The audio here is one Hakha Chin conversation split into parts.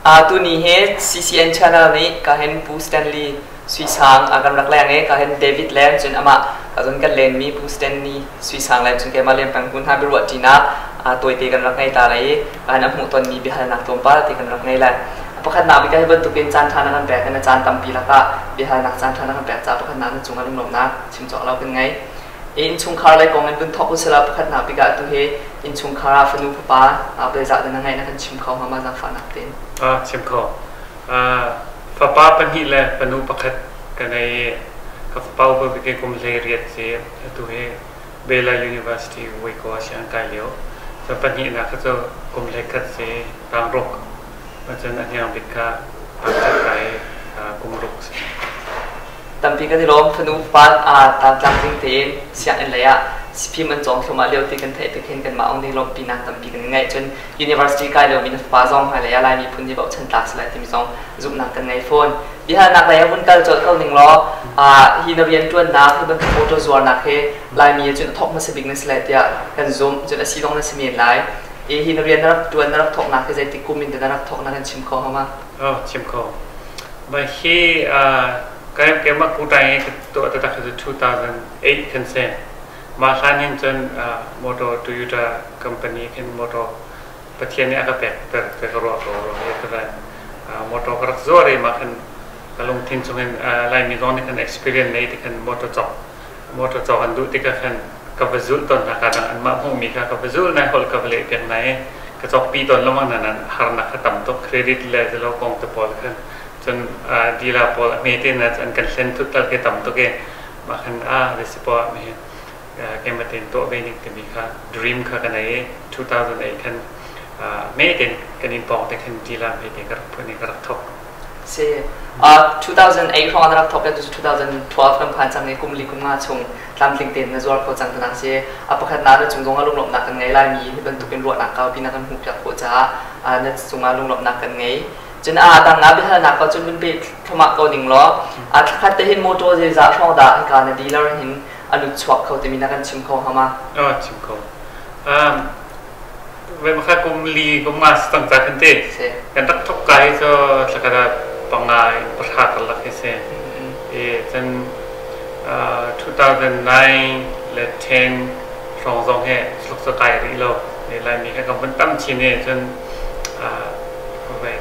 Tuni hi CCN channel nih ka hin Pu Stanley Sui Sang a kan rak leng i ka hin David le cun amah ka zon kan lenmi Pu Stanley Sui Sang le cun keimah Lian Peng Hun hna biaruah ṭinak tawite kan rak ngei ta lai i ka hin a hmuh tonmi biahalnak tlawmpal te kan rak ngei lai. Pakhatnak bik ah hi bantukin caan ṭha na kan pek i na caan tampi lakah biahalnak caan ṭha na kan pek caah pakhatnak na cungah lunglawmhnak chim cawk lo kan ngei. Innchungkhar lei kong in vun thawk usila pakhatnak bik ah atu hi innchungkhar ah fanu fapa zeizah dah na ngeih na kan chim kho hnga ma zaangfahnak tein? Chim kho. Fapa pahnih le fanu pakhat ka ngei i ka fapa upa bik kum 18 si, atu hi Baylor University Waco ah sianginn kai lio. Cun pahnihnak kha cu kum 11 si, tang ruk. Cun a hniang bik kha tangkhat kai kum ruk si. Tampi kan i lawm. Fanu fapa tlamtling tein sianginn lei ah fim an cawng thluahmah lio ti kan theih tik hin kanmah ong nih lawmhpinak tampi kan ngeih. Cun university kai liomi na fapa zong hmailei ah Lai miphun nih bochan tlak si lai timi zong zumhnak kan ngei fawn. Biahalnak lei ah vun kal colh ko ning law, hi na rianṭuannak, hi bantuk motor zuarnak hi Laimi ah cun a thawk hmasa bik na si lai tiah kan zumh. Cun a si zong na si men lai. Hi na rian na rak ṭuan, na rak thawknak hi zeitik kum in dah na rak thawk na kan chim kho hnga ma? Oh, chim kho. Mah hi keimah kutai i ka tuah taktak hi cu 2008 kan si. Mah hlan hin cun motor Toyota company khin motor Pathian nih a ka pek ter te ka ruah ko rua hi ka motor ka rak zuar i mah khan ka lungthin chungin Laimi zong nih khan experience nei ti khan motor cawk motor cawk an duh tikah khan ka va zulh tawn hna. Ka dang anmah hmuhmi kha ka va zul nai, holh ka va leh piak nai, ka cawkpi tawn lengmang hna nain harnak kha tam tuk, credit le zelo kong te pawl khan. Cun dealer pawl a hme te na an kan hlen thut tal ke tam tuk i mah khan a resi poah mi keimah tein tuah ve ning timi kha dream kha ka nei i 2008 khan me ten kan in pawng te khan dealer me te ka rak phun i ka rak thok. Si. 2008 hrawng na rak thawk cu 2012 kan phan cang i kum li kum nga chung tlamtling tein na zuar kho cang tinak si. A pakhatnak, na cung zong ah lunglawmhnak kan ngei. Laimi hi bantukin ruahnak kaupi na kan hmuhpiak khawh caah na cungah lunglawmhnak kan ngei. Cun a dang ah biahalnak ko cun vun pe thluahmah ko ning law, a thlakhat te hin motor zeizah hrawng dah hika na dealer hin a lut chuak kho timi na kan chim kho hnga ma? Chim kho. Ve makha kum li kum nga si cang ca khan te kan rak thok ka hi cu thlakhat ah panga in pahra karlak hi si i cun 2009 le 10 hrawng zong hi tluk cu kai rih lo. Laimi kha kan vun tam chin i cun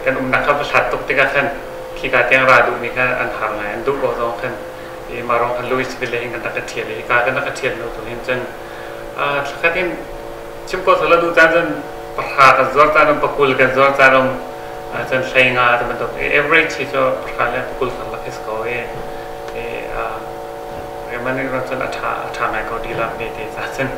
kan umnak kha va hlat tuk tikah khan khika tiang ra duhmi kha an har ngai, an duh ko zong khan i mah rong khan Louisville hin kan rak ka ṭhial i hika kan rak ka ṭhial lo tu hin cun thlakhat hin chim ko sala duh caan cun pahra kan zuar caan um, pakul kan zuar caan um, cun 15 ti bantuk. Average hi cu pahra le pakul karlak hi si ko i man ron cun a ṭha a ṭha ngai ko dilam ve te ca cun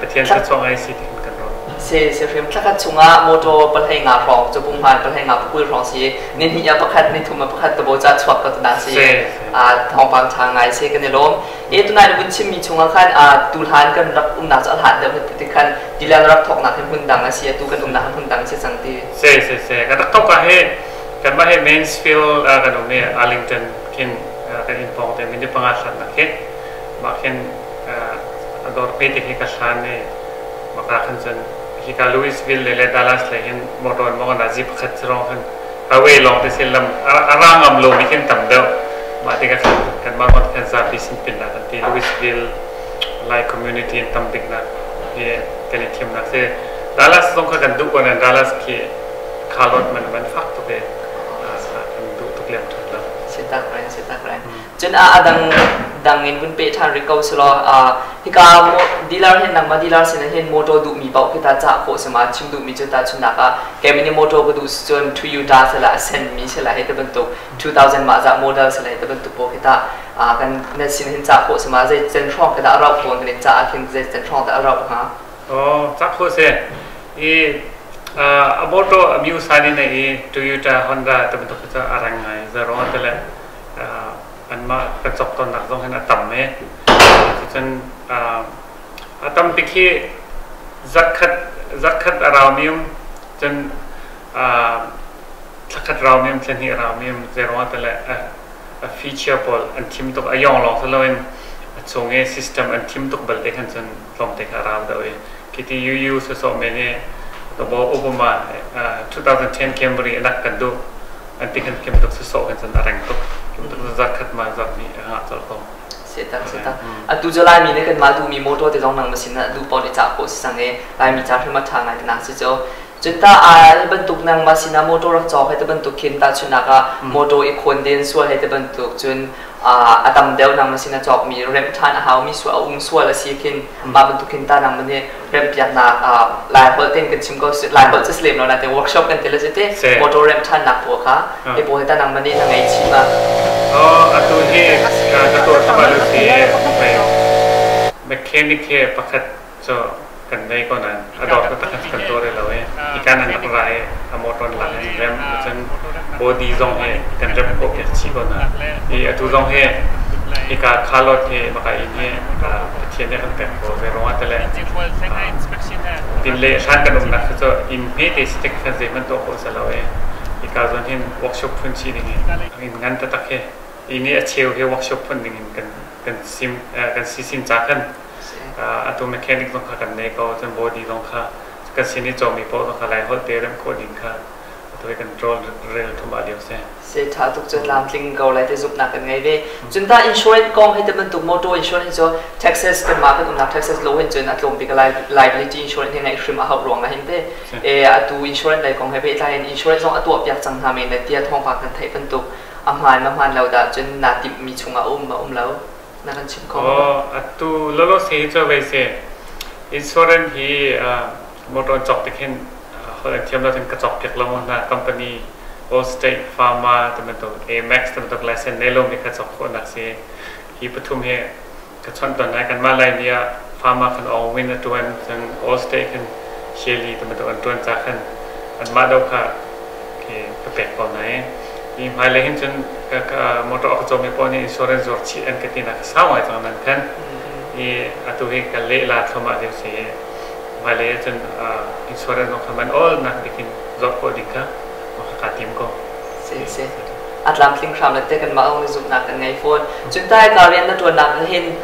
Pathian thluachuah ngai si ti kan ruah. Si si hrim. Thlakhat chungah motor 15 hrawng cu pumhan 15 pakul hrawng si, ni hnih ah pakhat, ni thum ah pakhat ka bo ca chuak ka tuna si. Thawngpang ṭha ngai si, kan i lawm. E tunai na vun chimmi chungah khan tuhlan kan rak umnak cu a hlat deuh ti khan tilang rak thawknak hi hmun dang a si, atu kan umnak hmun dang si cang ti. Si si si, kan rak thawk ah hi kanmah hi Mansfield kan um i Arlington khin kan inn pawng te minute 5 hlatnak khi mah khin a dawr hme te khi ka hlan i maka khan cun hika Louisville le Dallas le hin motor mong na zi pakhat rong khan highway lawng te sin lam a ra ngam lo mi khin tam deuh. Mah tikah khan kanmah ngon khan zapi sin pin nak kan ti, Louisville Lai community in tam bik nak hi kan i thiamnak si. Dallas zong kha kan duh ko nain Dallas khi kha lot man man fak tuk i kan duh tuk lem ṭhan lo. Si tak ren, si tak ren. Cun a dang dang in vun pe ṭhan rih ko selaw, hika dealer hin, nangmah dealer sin hin motor duhmi paoh khi ta cah khawh si ma? Chim duhmi cu tahchunhnak ah kei nih motor ka duh cun Toyota sila a senmi sila hei ti bantuk 2000 mah zah model sila hei ti bantuk paoh khi ta kan na sin hin cah khawh si ma? Zei cen hrawng khi dah a rauh tawn? Kan in cah ah khin zei cen hrawng dah a rauh hnga? Oh, cah khawh si. I a motor a miu san in i Toyota, Honda ti bantuk cu a rang ngai zero te le anmah kan cawk tawnnak zong hin a tam i cucun a tam bik hi zarhkhat zarhkhat a raumi um, cun thlakhat raumi um, thlahnih raumi um. Zeiruangah ti le a feature pawl an thim tuk, a yong lawng si loin a chung i system an thim tuk bal te khan cun tlawmte kha a rau deuh i khiti UU sawsawh men i Ka bo Obama 2010 Camry anak kan du an ti kan kem tuk so kan san arang tuk kem tuk zat khat ma zat ni nga chal ko. Se tak se tak. Atu jo Laimi ne kan mah duhmi motor te zong nang masin na duh paoh nih cah khawh si sang e Laimi ca hrim a ṭha ngai te si cho. Cun ta a bantuk nang ma sinah motor rak cawk he te bantuk khin ta chunak ah motor i khawn den sual he te bantuk cun a tam deuh nang ma sinah cawk mi remh ṭhan a hau mi sual a um sual a si khin mah bantuk khin ta nang ma nih remh piaknak Lai holh ten kan chim ko Lai holh cu lem lo na te workshop kan te le te motor remh ṭhan nak pawl kha he pawl he ta nang ma nih na ngei chim ma? Oh, atu hi ka tuah thaba lu si mechanic he pakhat cu kan nei ko nan a dawt ko takhat kan tuah lo e ikan an rak ra e a motor lang an rem cun body zong he kan rem ko ke chi ko na i atu zong he ika khalot he maka in he Pathian nih kan pek ko ve rong atele tin le hlan kan um nak cu in hme te stick khan zei man to ko salo e ika zon hin workshop phun chi ding in ngan ta tak he ini a cheu he workshop phun ding in kan kan sim kan si sin cha kan atu mechanic zong kha kan nei ko, cun body zong kha kan sin i cawmi paoh zong kha Lai holh te remh khawh ding kha atu hi kan ṭawl rel thum ah lio si. Se ṭha tuk cu tlamtling ko lai te zumhnak kan ngei ve. Cun ta insurance kong he te bantuk motor insurance cu Texas kan mah kan umnak Texas lo hin cun a tlawm bik liability insurance he ngeih hrim a hauh ruang ah hin te e atu insurance lei kong he pehtlai in insurance zong a tuah piak cang hna men le tia thawngpang kan theih bantuk a hmaan ma hmaan lo dah, cun naa timh mi chungah a um ma um lo na kan chim kho? Oh, atu lolo se hi cu vei se insurance hi motor cawk tik hin holh an thiam lo cun ka cawk piak lo na company Allstate, Pharma tibantuk, Amex tibantuk license nei lomi kha cawk khawhnak si. Hi pathum hi ka chawnh ton lai. Kanmah Laimi ah Pharma khan Ong Win a tuan, cun Allstate khan Shelly tibantuk an tuan ca khan anmah do kha ka pek ko nai. Hi hmailei hin cun motor a ka cawmi paoh nih insurance zuar chih an ka ti nak sau ngai cang nan khan i atu hi ka leh la thluahmah ding si. Hmailei ah cun insurance zong kha man all nak dikin zawt khawh ding kha ka tim ko. Si si, a tlamtling hram le te kan mah ong zumhnak kan ngei fawn. Cun tai ka rian na tuan nak hin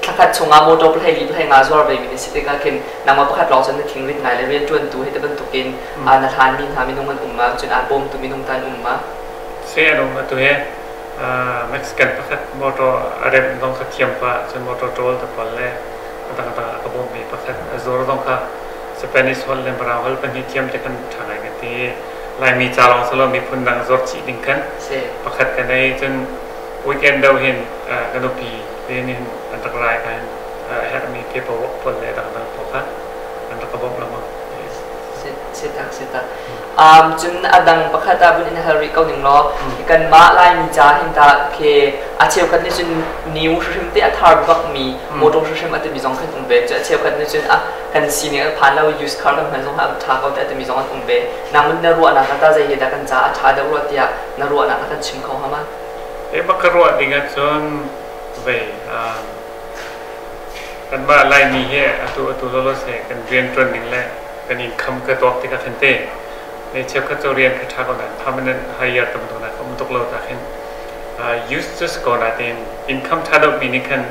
thlakhat chungah motor plei li plei nga zuar ve mi ni si tikah khin nangmah pakhat lawng cun na thing rit ngai le rian tuan tu he te bantukin na hlan mi hna minung an um ma, cun aan bawmtu minung tan um ma? Se an um. Atu he Mexican pakhat motor a remh zong kha thiam pa, cun motor ṭawl te pawl le dang dang a bawmmi pakhat a zuar zong kha Spanish holh le Mirang holh pahnih thiam te kan ṭha ngai ka ti. Laimi ca lawng silo miphun dang zuar chih ding khan pakhat ka nei. Cun weekend deuh hin ka nupi te nih an rak rai ka hin a herhmi paperwork pawl le dangdang pawl kha an rak ka bawmh lengmang. Sitak sitak. Cun a dang pakhat ah vun in hal rih ko ning law, kanmah Laimi ca hin ta khi a cheukhat nih cun new hrim te a thar bak mi motor hrim a timi zong khan um ve. Cu a cheukhat nih cun a kan sining a phan lo, used car kan hman zong a ṭha ko te a timi zong an um ve. Nangman na ruahnak ah ta zei hi dah kan ca a ṭha deuh rua tiah na ruahnak na kan chim kho hnga ma? E bak ka ruah ding ahcun vei kanmah Laimi hi atu atu lolo se kan rian ṭuan ning le kan income ka tuak tikah khan te me cheukhat cu rian kha ṭha ko nain permanent hire tam tuk nak um tuk lo ta khin use just ko na tin income ṭha deuh mi nih khan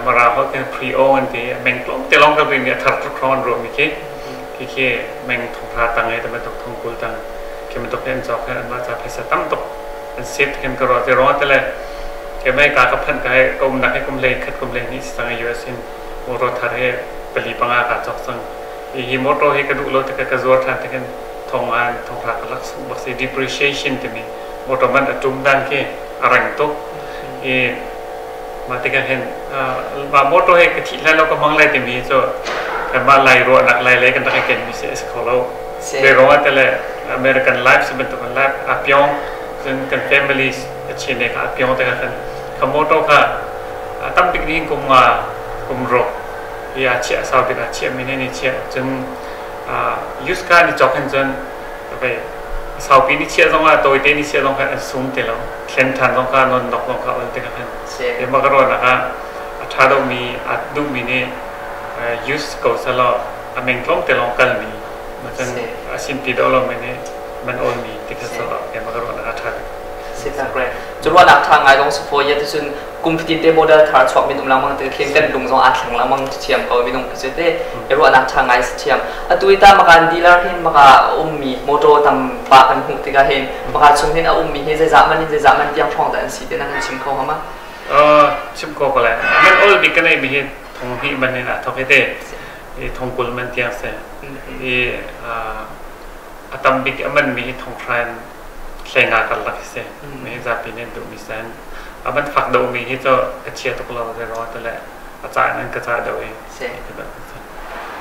mara ho khin pre owned an ti meng tlawm te lawng ka mi a thar tuk hrawng an ruah mi khi khi khi meng thong hra tang e tam tuk thong kul tang khi bantuk an cawk an mah ca phaisa tam tuk an save khin ka ruah te ruang te le ke mai ka ka phanh ka he ka um nak he kum le khat kum le ni sang US in motor thar he pali panga ka cawk cang. Hi motor hi ka duh lo tikah ka zuar ṭhan tikhin thong an thong hra ka lak bak si. Depreciation timi motor man a ṭum dan khi a rang tuk i mah tikah hin mah motor hi ka thih hlan lo ka hmang lai timi cu kanmah Lai ruahnak, Lai lei kan rak i kenmi si a si kho lo. Zei ruangah te le American life si bantuk in life a pyong, cun kan families a chin kha a pyong tikah khan kha motor kha tam bik nih kum nga kum ruk hi a chiah, sau bik a chiah mi nih chiah. Cun used car ni cawk hin cun vei saupi ni chiah zong ah tawite ni chiah zong khan an sum ti lo, thlen ṭhan zong kha non nok zong kha ol tikah khan e ma ka ruahnak ah a ṭha deuhmi a duhmi nih use ko selaw a meng tlawm te lawng kalmi ma cun a sinpi deuh lo mi nih man awl mi ti kha so e ma ka ruahnak a ṭha. Si tak re cu ruahnak ṭha ngai dong si fawi ya ti cun. Kum fatin te model thar chuak min um lengmang te khin kan lung zong aa thleng lengmang thiam ko minung khi te i ruahnak ṭha ngai si thiam. Atu i ta maka dealer hin maka ummi motor tam pa kan hmuh tikah hin maka chung hin a ummi hi zeizah man in zeizah man tiang hrawng dah an si te na kan chim kho hama? Chim ko ko lai. Man ol bik kan ei mi hi thong hnih man in aa thok hi te. I thong 20 man tiang si. I a tam bik a man mi hi thong hran 15 karlak hi si. Mi zapi nih an duh mi san. A man fak do mi hi cu ka chia tuk lo ze ro te le a ca in an ka ca do i.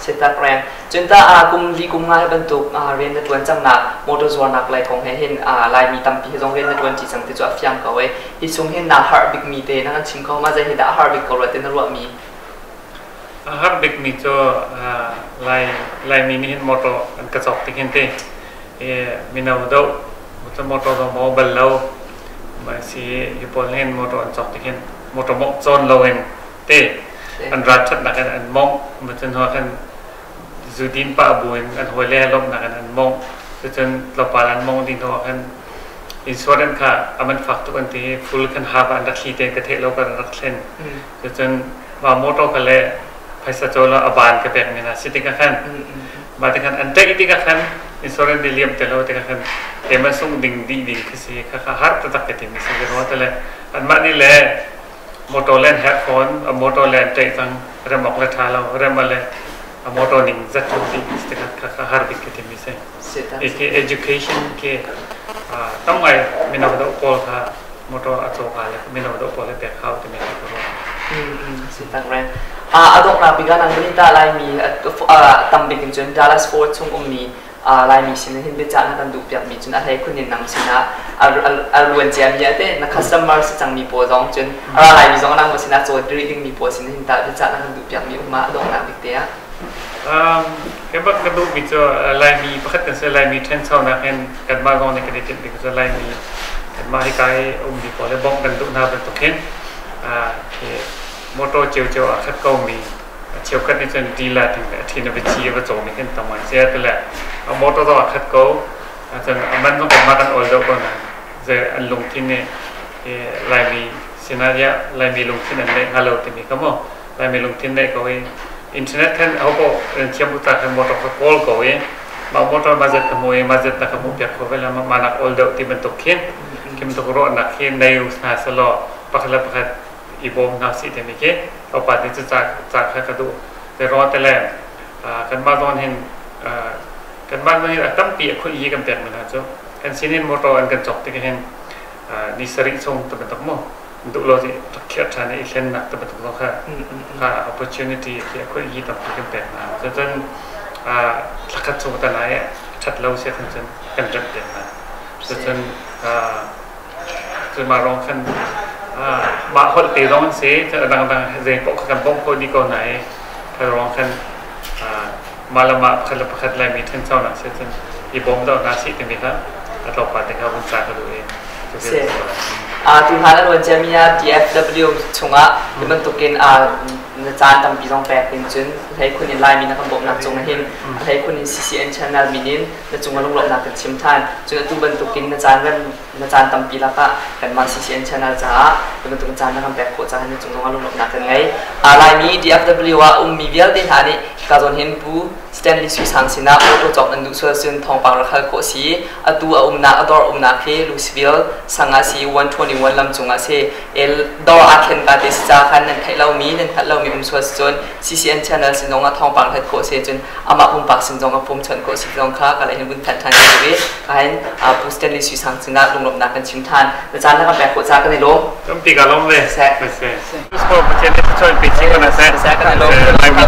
Setak reng. Cun ta a kum li kum nga bantuk rian na tuan cang nak motor zuarnak lei kong he hin Laimi tampi he zong rian na tuan ci cang ti cu a fiang ko e. Hi chung hin na har bik mi te na kan chim kho ma zei hi dah a har bik ko rua te na ruah mi? A har bik mi cu Lai Laimi nih hin motor an ka cawk tik hin te mino do motor zong maw bal lo ma si hi pawl hin motor an cawk tik hin motor mawngh cawn lo in te an rat ṭhatnak in an mawngh. Cun hnu ah khan zudin pah bu in an hawile he lawmhnak in an mawngh. Cucun tlawmpal an mawngh dih hnu ah khan insurance kha a man fak tuk an ti i full khan hap ah an rak thli te ka theih lo kan rak thlen. Cucun mah motor kha le phaisa caw lo a ban ka pek mi hna si tikah khan mah tikhan an ṭaih tikah khan insurance nih liam te lo tikah khan keimah sung ding dih ding khi si kha kha har taktak ka ti mi si ruah te le anmah nih le motor le an herh fawn. A motor le an ṭaih cang, rem awk le ṭha lo, rem le a motor ning zat ṭhum dih tikah kha kha har bik ka ti mi si. Ke education ke tam ngai mino deuh pawl kha motor a caw ka le mino deuh pawl he pek hau timi ka ruah. Sitak reng. A donghnak bik ah nang ta Laimi tam bik in cun Dallas Fort chung ummi Laimi sin hin biacah na kan duh piakmi cun a hlei khun in nang sinah a luan ciami ate na customer si cangmi pawl zong cun a ra laimi zong nang sinah cawn rih dingmi pawl sin hin ta biacah na kan duh piakmi um ah a donghnak bik te ah? Ke bak ka duhmi cu Laimi pakhat kan si. Laimi ṭhanchonak hin kanmah zong nih kan i timh ding cu Laimi kanmah hika i ummi pawl le bawmh kan duh hna bantuk hin motor ciocio a khat komi cheukhat nih cun dealer ding le a ṭhin a va ci a va cawmi kan tam ngai sia tile a motor zong a khat ko. Cun a man zong kanmah kan awl deuh ko nain zei an lungthin nih Laimi sinah ya Laimi lungthin an neih hnga lo timi kha mu Laimi lungthin neih ko i internet khan hopoh an thiam uta khan motor kha kawl ko i mah motor ma zat ka hmu i ma zat na ka hmuh piak kho ve la ma nak awl deuh ti bantuk khin khi bantuk ruahnak khi nei hna selaw pakhat le pakhat i bawm hna sih timi khi upa nih cu ca kha ka duh te ro te le kanmah zawn hin kanmah zawn hin a tampi a khul i kan pek mi hna cu kan sinin motor an kan cawk tik hin ni sarih chung te bantuk mu duh lo ri rak khiah ṭhan i thlennak te bantuk zong kha kha opportunity khi a khul i tampi kan pek hna. Cun thlakhat chung tan ai ṭhat lo sia khan cun kan remh pek hna. Cun cun mah rong khan mah holh te zong an si, a dangdang zei paoh kha kan bawmh khawh dih ko hna i kha ruang khan mah le mah pakhat le pakhat Laimi ṭhanchonak si cun i bawm deuh hna sih timi kha a tlawmpal te kha vun ca ka duh i. Tu hlan a luan ciami ah DFW chungah hi bantukin na caan tampi zong pek in cun hleikhun in Laimi na kan bawmhnak cung hin hleikhun in CCN channel min in na cung ah lunglawmhnak kan chim ṭhan. Cun atu bantukin na caan rem na caan tampi lakah kanmah CCN channel caah hi bantukin caan na kan pek khawh caah na cung zongah lunglawmhnak kan ngei. Laimi DFW ah ummi vialte hna nih hika zawn hin Pu Stanley Sui Sang sinah auto cawk nan duh sual cun thawngpang rak hal khawh si. Atu a umnak a dawr umnak hi Louisville sang ah si, 121 lam cungah si. El dawr aa thlen ka te si ca khan nan theih lomi nan hngalh lomi um sual si cun CCN channel sin zongah thawngpang hlat khawh si. Cun amah pumpak sin zong ah pum chawnh khawh si zong kha ka lei hin vun thanh ṭhan ka duh i ka hin Pu Stanley Sui Sang sinah lunglawmhnak kan chim ṭhan. Na caan na kan pek khawh ca kan i lawm. Tampi ka lawm ve. Seh. Seh. Pathian nih thluachuah in pe chin ko hna seh. Seh, kan i lawm. Laimi